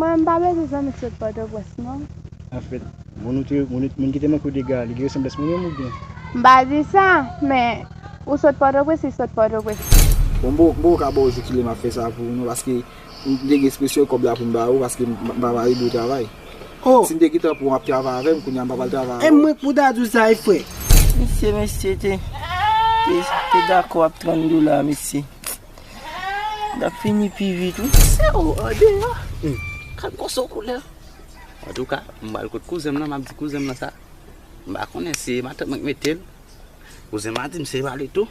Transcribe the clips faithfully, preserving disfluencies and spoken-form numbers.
Mwen, m pa bezwen zanmi sot Pòtoprens, non. Anfèt, moun ou te, moun, moun ki te manke w dega, li gen resanblans mwen menm oubyen? M pa di sa, men ou sot Pòtoprens, li sot Pòtoprens. Bon, m poko, m poko ka ba w zokile m ap fè sa pou ou, non, paske m te gen espresyon kòb la pou m ba ou, paske m, m pa pare pou travay. Oh! Si m te gentan pran w ap travay avè m, kounye a m pa pral travay avè w. E mwen k pou ta di w sa, e frè? Mesye, mesye te, te, te dakò ap trant dola, mesye. N ap fini pi vit, wi. Se ou, andeyò. Hmm. Gad gwo so koulè. Antouka, m pral kot kouzen m nan, m ap di kouzen m nan sa. M pa konnen si se matant mwen k mete l. Kouzen m a di m se pa li tou.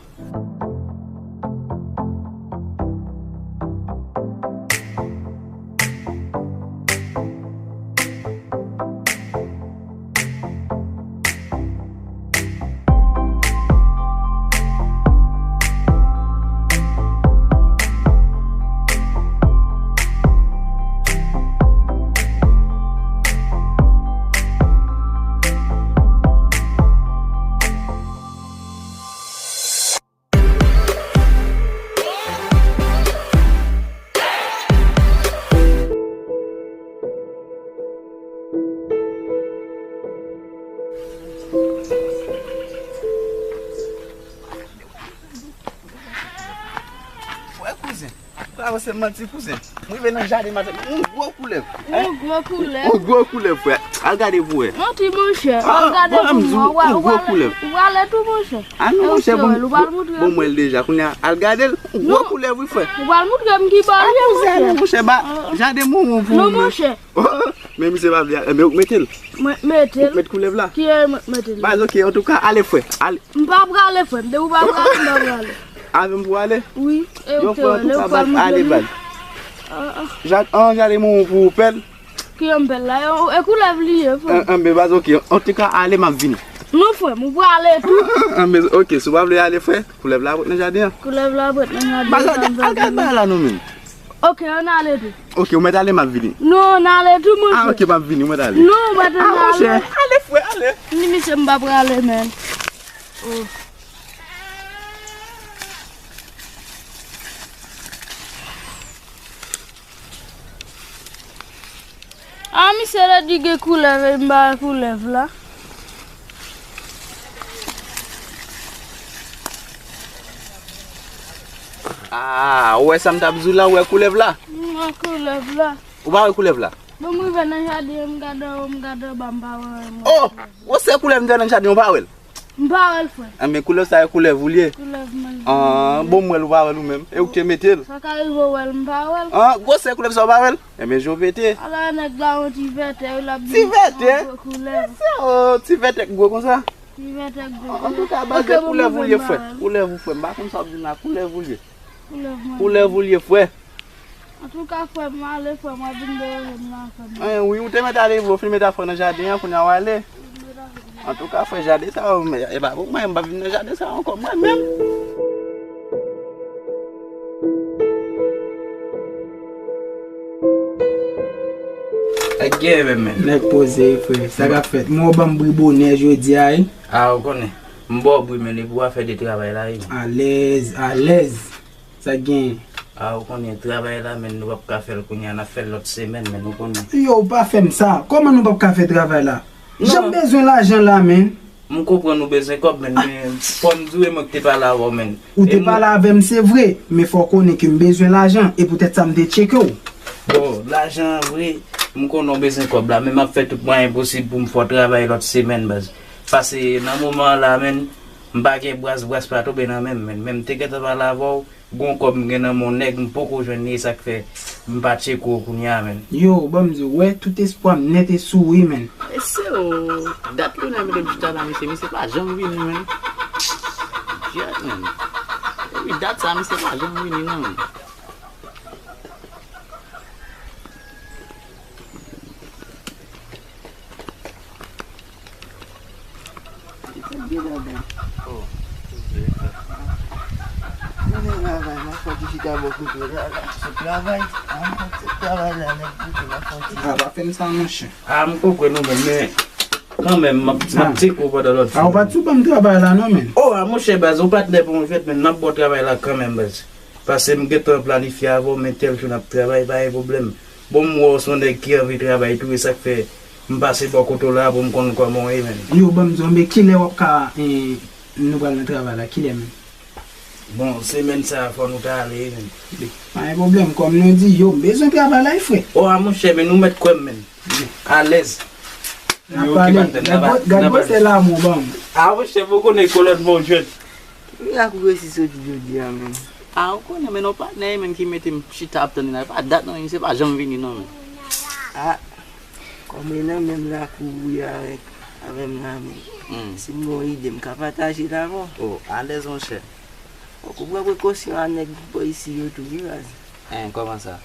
Wè kouzen. Ou ka wè se manti kouzen. M rive nan jaden maten, yon gwo koulèv. Yon gwo koulèv. Yon gwo koulèv, frè. Al gade pou wè. Manti, monchè. Ah, al gade pou mwen. Yon gwo koulèv. Ou prale tou, monchè. Ah non, monchè, bon, bon, mwen l deja. Kounye a, al gade l. Yon gwo koulèv, wi, frè. Ou pral montre m ki bò l ye, monchè. Ah, monchè, ba, jaden moun pou mwen. Non, monchè. Men misye pa vle, men ou k mete l. Mwen mete l. Ou k met koulèv la. Ki e mwen mete l? Baz, ok, antouka, ale, frè. Ale. M pa prale, frè m. Depi w pa prale, m pa prale. Avè m pou ale? Wi. E ou te wè, antouka, baz, ale, baz. Jaden moun pou ou pèl. Ki e m pèl la? E koulèv li ye, frè m. Anben, baz, ok. Antouka, ale, m ap vini. Non, frè m, ou prale tou. Anben, ok, si w pa vle ale, frè, koulèv la ap ret nan jaden an. Koulèv la ap ret nan jaden an. Baz, al gade bagay la non, menm. Ok, ann ale tou. Ok, ou mèt ale, m ap vini. Non, ann ale tou, monchè. Ah, ok, m ap vini, ou mèt ale. Non, ou mèt ale. Ah, monchè, ale, frè, ale. Ni misye, m pa prale, menm. Oh. Ah, misye, lè di gen koulèv, e m ba koulèv la. Ah, ou wè sa m t ap di w la, ou wè koulèv la? M wè koulèv la. Ou pa wè koulèv la? Bon, m rive nan jaden an, m gade anwo, m gade anba, m pa wè anyen. Oh! Gwosè koulèv m te wè nan jaden an, ou pa wè l? M pa wè l, frè. Enben, koulèv sa e koulèv ou l ye? Koulèv mwen. Ah, bon, m wè l, ou pa wè l ou menm. E ou k te mete l? Sa ka rive w wè l, m pa wè l. Ah, gwosè koulèv sa, ou pa wè l? Enben, je w pete. Ala nèg la, yon ti vètè, l ap di yon gwo koulèv. Ti vètè? Mesye, oh, ti vètè k gwo konsa? Ti vètè k gwo. Antouka, baz, se koulèv ou l ye, frè. Koulèv ou, frè. M pa konn sa w ap di m la, koulèv ou l ye. Koulèv mwen. Koulèv ou l ye, frè. Antouka, frè m, m ale, frè m, w ap vin deranje m la, frè m. Anyen, wi, ou te mèt ale vre, ou fin met afè w nan jaden an, kounye a w ale. Antouka, frè, jaden sa yo, men, e pa pou mwen, m p ap vin nan jaden sa yo ankò, mwen menm. Nèg gen menm, men. Nèg poze, frè. Sa k ap fèt? Mwen, w ban m bri bonè jodi a, wi. A, ou konnen. M ba w bri, men, e pou afè de travay la, wi. Alèz, alèz. Sa k genyen? A, ou konnen travay la, men nou p ap ka fè l kounye a, n ap fè l lòt semèn, men ou konnen. Yo, ou pa fè m sa. Kòman nou p ap ka fè travay la? Non. Jan m bezwen lajan la, men. M konprann ou bezwen kòb, men, men fò m di w, e mwen ki te pale avè w, men. Ou te pale avè m, se vre, men fò w konnen ke m bezwen lajan, e poutèt sa m te tcheke w. Bon, lajan an vre, m konnen w bezwen kòb la, men m ap fè tout mwayen posib pou m fè w travay lòt semèn, baz. Paske nan moman an la, men, m pa gen bras, bras pa tonbe nan men m, men. Men m te gentan pale avè w, gon kòb m gen nan men yon nèg, m poko jwenn li, e sa k fè m pa tcheke w kounye a, men. Yo, ban m di w, wè, tout espwa m nèt e sou ou, men. Mesye, o, dat Lionel mete m chita la, mesye, misye pa janm vini, men. Shit, men. Depi dat sa, misye pa janm vini, non, men. A, pa fè m sa, monchè. A, m konprann ou, men, men kanmenm, m ap, m ap tcheke w pandan lòt jou. A, ou pa t sou ban m travay la, non, men. O, a, monchè, baz, ou patnè pou mwen, fèt, men, m ap ba w travay la kanmenm, baz. Paske m gentan planifye avè w, men tèl jou n ap travay, pa gen pwoblèm. Bon, m wè w se yon nèg ki anvi travay tou, e sa k fè m pase bò kote w la pou m konn kòman w ye, menn. Yo, ban m di w, men kilè w ap ka, eh, nou pral nan travay la, kilè menm? Bon, semèn sa a, fò nou ta ale, menn. Pa gen pwoblèm, kòm nou di, yo, m bezwen travay la, wi, frè. O, a, monchè, menn, ou mèt kwè m, menn. Alèz. N ap pale. Gad bò-, gad bòsè la, mon ban m. A, monchè, bon, konnen kolòn mwen jwenn. Mirak ou resi soti jodi a, menn. A, ou konnen, menn, yon patnè, menn, ki mete m chita ap tann li la. E pa dat, non, misye pa janm vini, non, menn. A, kòm e nan menm lakou ou ye avèk, avè m la, menn. Hmm. Si m gen yon ide, m ka pataje l avè w. O, alèz, monchè. Fòk ou pran prekosyon a nèg bò isi yo tou, wi, baz. En, kòman sa?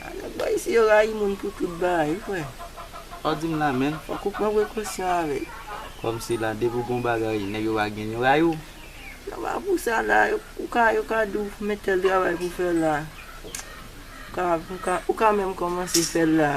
A, nèg bò isi yo rayi moun pou tout bagay, wi, frè. Sa w di m la, menn? Fòk ou pran prekosyon avè l. Kòmsi la, depi w gen yon bagay, nèg yo pa gen, yo rayi w? Non, pa pou sa la, yo, ou ka, yo ka di w, men tèl travay pou fè la. Ou ka, ou ka, ou ka menm kòmanse fè l la.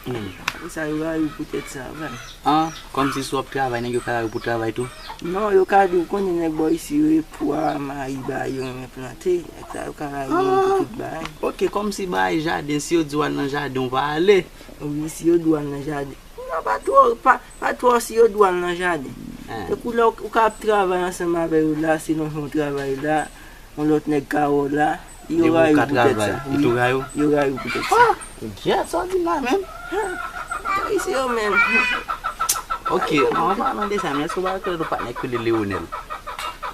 Hmm. Apre sa, yo rayi w poutèt sa, vre. An, kòmsi si w ap travay, nèg yo ka rayi w pou travay tou? Non, yo ka di w konnen nèg bò isi yo, e pwa, mayi ba yo renmen plante. Nèg sa yo ka rayi moun pou tout bagay. Oke, kòmsi bagay jaden, si yo di w al nan jaden, w pa ale? Wi, si yo di w al nan jaden. Non, pa twò, pa, pa twò si yo di w al nan jaden. Tankou lè w, ou ka ap travay ansanm avè yo la, selon jan w travay la, yon lòt nèg ka wè w la, yo rayi w poutèt sa. Wi, yo rayi w poutèt sa. Gyèt, sa w di m la, menn? Isi yo, menn. Oke, an palan de sa, men èske w pa rekonèt yon patnè ki rele Leonel?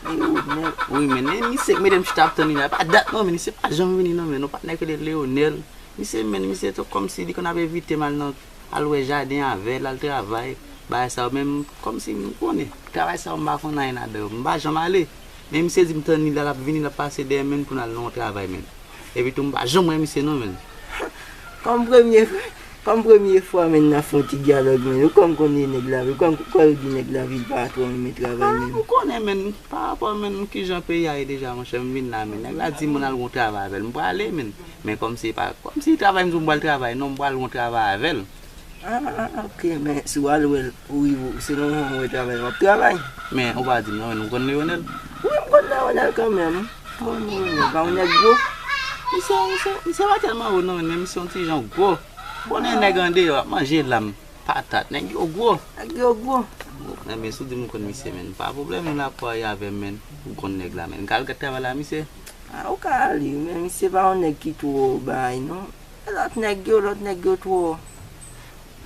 Leonel? Wi, menn, e misye k mete m chita ap tann li la. E pa dat non, menn, misye pa janm vini non, menn. Yon patnè ki rele Leonel. Misye, menn, misye tou kòmsi li konn ap envite m al nan al wè jaden avè l, al travay, bagay sa yo, men m, kòmsi m konnen, travay sa yo, m pa konn anyen ladan yo, m pa janm ale. Men misye di m tann li la, l ap vini, l ap pase dèyè m, menn, pou n al nan yon travay, menn. Epi tou, m pa janm wè misye non, menn. Kòm premye, kòm premye fwa, menn, n ap fè yon ti dyalòg, menn, ou kwè m konnen nèg la, ou kwè m, ou kwè yo di nèg la, vil pa twò renmen travay, menn. Ou konnen, menn, pa rapò, menn, kijan peyi a ye deja, monchè, m vin la, menn. Nèg la di m al wè yon travay avè l, m prale, menn. Men kòmsi pa, kòmsi travay m di w m pral travay, non, m pral wè yon travay avè l. A, a, a, oke, men si w al wè l, ou rive, selon jan w wè travay, w ap travay. Men ou pa di m non, men ou konn Leonel? Wi, m konn Leonel kanmenm. M konn Leonel, pa yon nèg gwo. Misye, misye, misye pa tèlman wo non, men misye yon ti jan gwo. Konnen nèg andeyò ap manje lam, patat, nèg yo gwo. Nèg yo gwo. Enben, si w di m ou konn misye, men pa pwoblèm, ou la pou ale avè m, men ou konn nèg la, men. Kal gad travay la, misye. A, ou ka ale, men misye pa yon nèg ki twò bay, non. E lòt nèg yo, lòt nèg yo twò,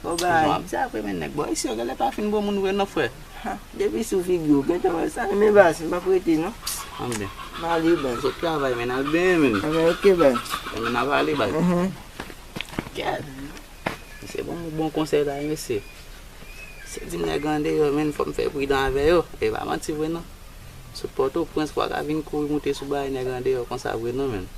twò bay. Jan w ap di apre, men nèg bò isi yo genlè pa fin bon moun vre non, frè. Ha, depi sou figi w, gentan wè sa, men baz, m p ap rete non. Anben. M ale baz. Sot travay, men al benyen, men. Anben, oke baz. Men n a pale baz. Mhm. Kèt. Se bon, bon konsèy la, mesye. Se di m nèg andeyò, men fò m fè pridan avè yo. E pa manti vre non. Sot Pòtoprens, w a ka vin kouri moute sou bagay nèg andeyò konsa vre non, menn.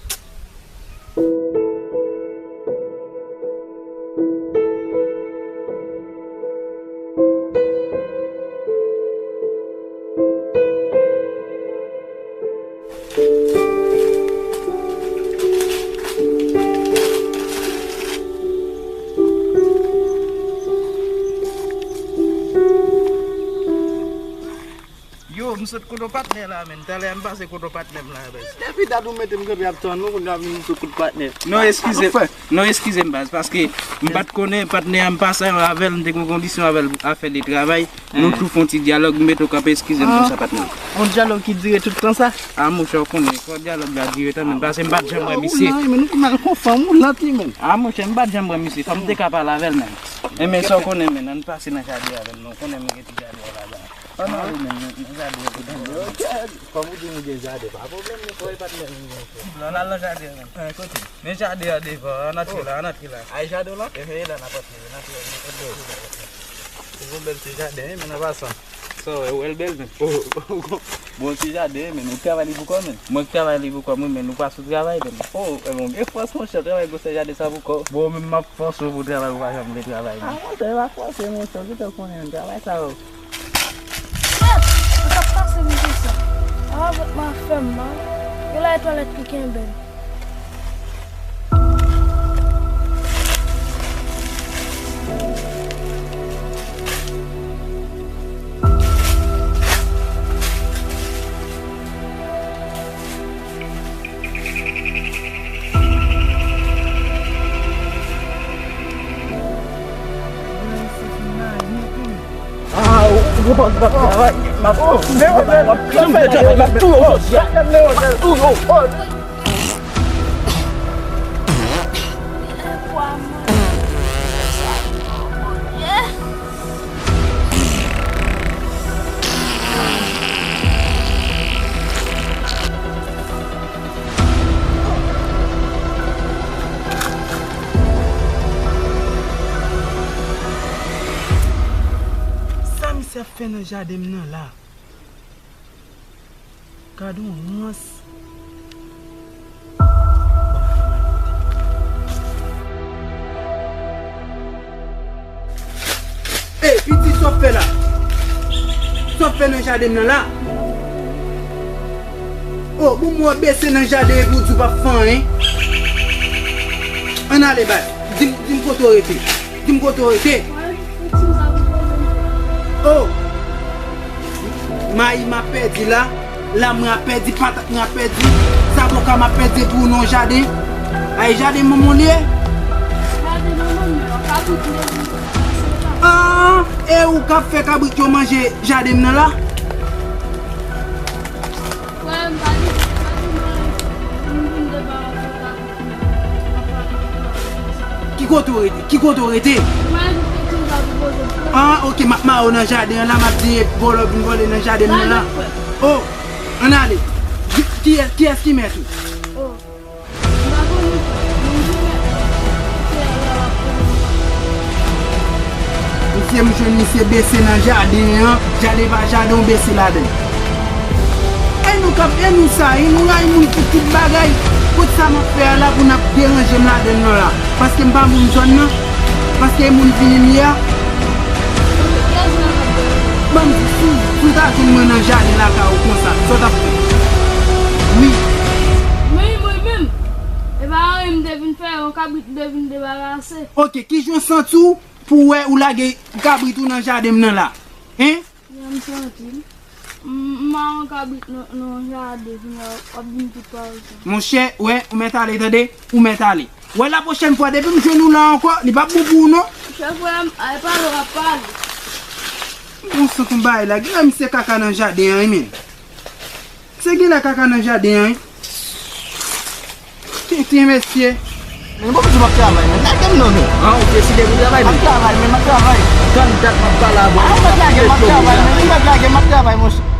Yo, m sot kote yon patnè la, menn. Talè a m pase kote yon patnè m la, baz. Depi dat ou mete m kanpe ap tann ou, kounye a vin sou kout patnè. Non, eskize, non, eskize m, baz, paske m pa t konnen patnè a m pase avè l, m te gen yon kondisyon avè l, afè de travay. Nou tou fè yon ti dyalòg, m mete w kanpe, eskize m konsa, patnè. Yon dyalòg ki dire tout tan sa? A, monchè, w konnen, fò dyalòg la dire tan, menn, paske m pa t janm wè misye. Ou lant, wi, menn, ou mal konfòm, ou lant, wi, menn. A, monchè, m pa t janm wè misye, fò m te ka pale avè l, menn. Enben, sa w konnen, menn, ann pase nan jaden avè l, non, w konnen m gen ti jaden an ladan. Ann ale, menn, nan jaden an. Kòm ou di nou gen jaden, pa pwoblèm, nou fè patnè nou gen fè. Ann al nan jaden an, menn. Kote? Men jaden an devan, ann antre la, ann antre la. Ay jaden w lan? Ehe, la n ap antre, ann antre, ann antre. Se yon bèl ti jaden, wi, men an pasan. Sa w wè, ou wè l bèl, menn? Oh, bon ti jaden, wi, menn. Ou travay li pou kò w, menn? Mwen k travay li pou kò m, wi, menn. Ou pa sou travay, menn. Oh, e bon, gen fòs, monchè, travay gwosè jaden sa pou kò w. Bon, menm m ap fòse w pou travay, ou pa janm vle travay, menn. A, monchè, e pa fòse, monchè, ou gentan konnen, menn. Travay sa yo. Mèt, sa k ap pase m konsa? A, avèk m afè m nan. Gen lè twalèt ki kenbe m. M ap touye w jodi a. M ap touye w. Sa misye ap fè nan jaden m nan la? Gad on rans. Ey, pitit, sa w ap fè la? Sa w ap fè nan jaden m nan la? O, bon, mwen bese nan jaden epi w di w p ap fè anyen. Ann ale, bay. Di m, di m kote w rete. Di m kote w rete. O! Mayi m ap pèdi la, la mwen ap pèdi, patat mwen ap pèdi, zaboka m ap pèdi epi w nan jaden. Ay, jaden manman w li ye? Jaden manman m nan, kabrit m te vin fè la, se sa. Ah, e ou k ap fè kabrit yo manje jaden m nan la? Frè m, pa di, pa di mwen, m vin debarase w kabrit. Ki kote w rete? Ki kote w rete? Ah, ok, m ap mare w nan jaden an la, m ap di vòlò vin vòlè nan jaden m nan la. Oh, ann ale. Kiyès, kiyès ki mèt ou? Misye, m jwenn misye bese nan jaden an, jaden pa jaden, w bese ladan l. E nou k ap, e nou sa, e nou rayi moun pou tout bagay. Kot sa m ap fè a la pou n ap deranje m ladan l nan la? Paske m pa moun zòn nan? Paske e moun vini m ye a? Ban m di, si, si w ta jwenn mwen nan jaden lakay ou konsa, sa w t ap fè? Wi. Mwen, mwen menm, e pa anyen m te vin fè, yon kabrit m te vin debarase. Ok, kijan w santi w pou w wè ou lage kabrit ou nan jaden m nan la? Hein? Jan m santi m. M, m pa yon kabrit nan, nan jaden, kounye a w ap vin tout pawòl sa. Monchè, wè, ou mèt ale, tande? Ou mèt ale. Wè, lapwochèn fwa, depi m jwenn ou la ankò, li p ap bon pou ou, non. Chèf, wè, ay pale, w ap pale. Bon, sant yon bagay la, gen lè misye kaka nan jaden an, wi, men. Se genlè kaka nan jaden an, wi. Tenten, mesye. Men bon, m di w m ap travay, men. Lage m non, men. Ah, ou deside pou travay, men. M ap travay, men, m ap travay. Tann dat m ap pale avè w. Ah, ou mèt lage m, m ap travay, men. Ou mèt lage m, m ap travay, monchè.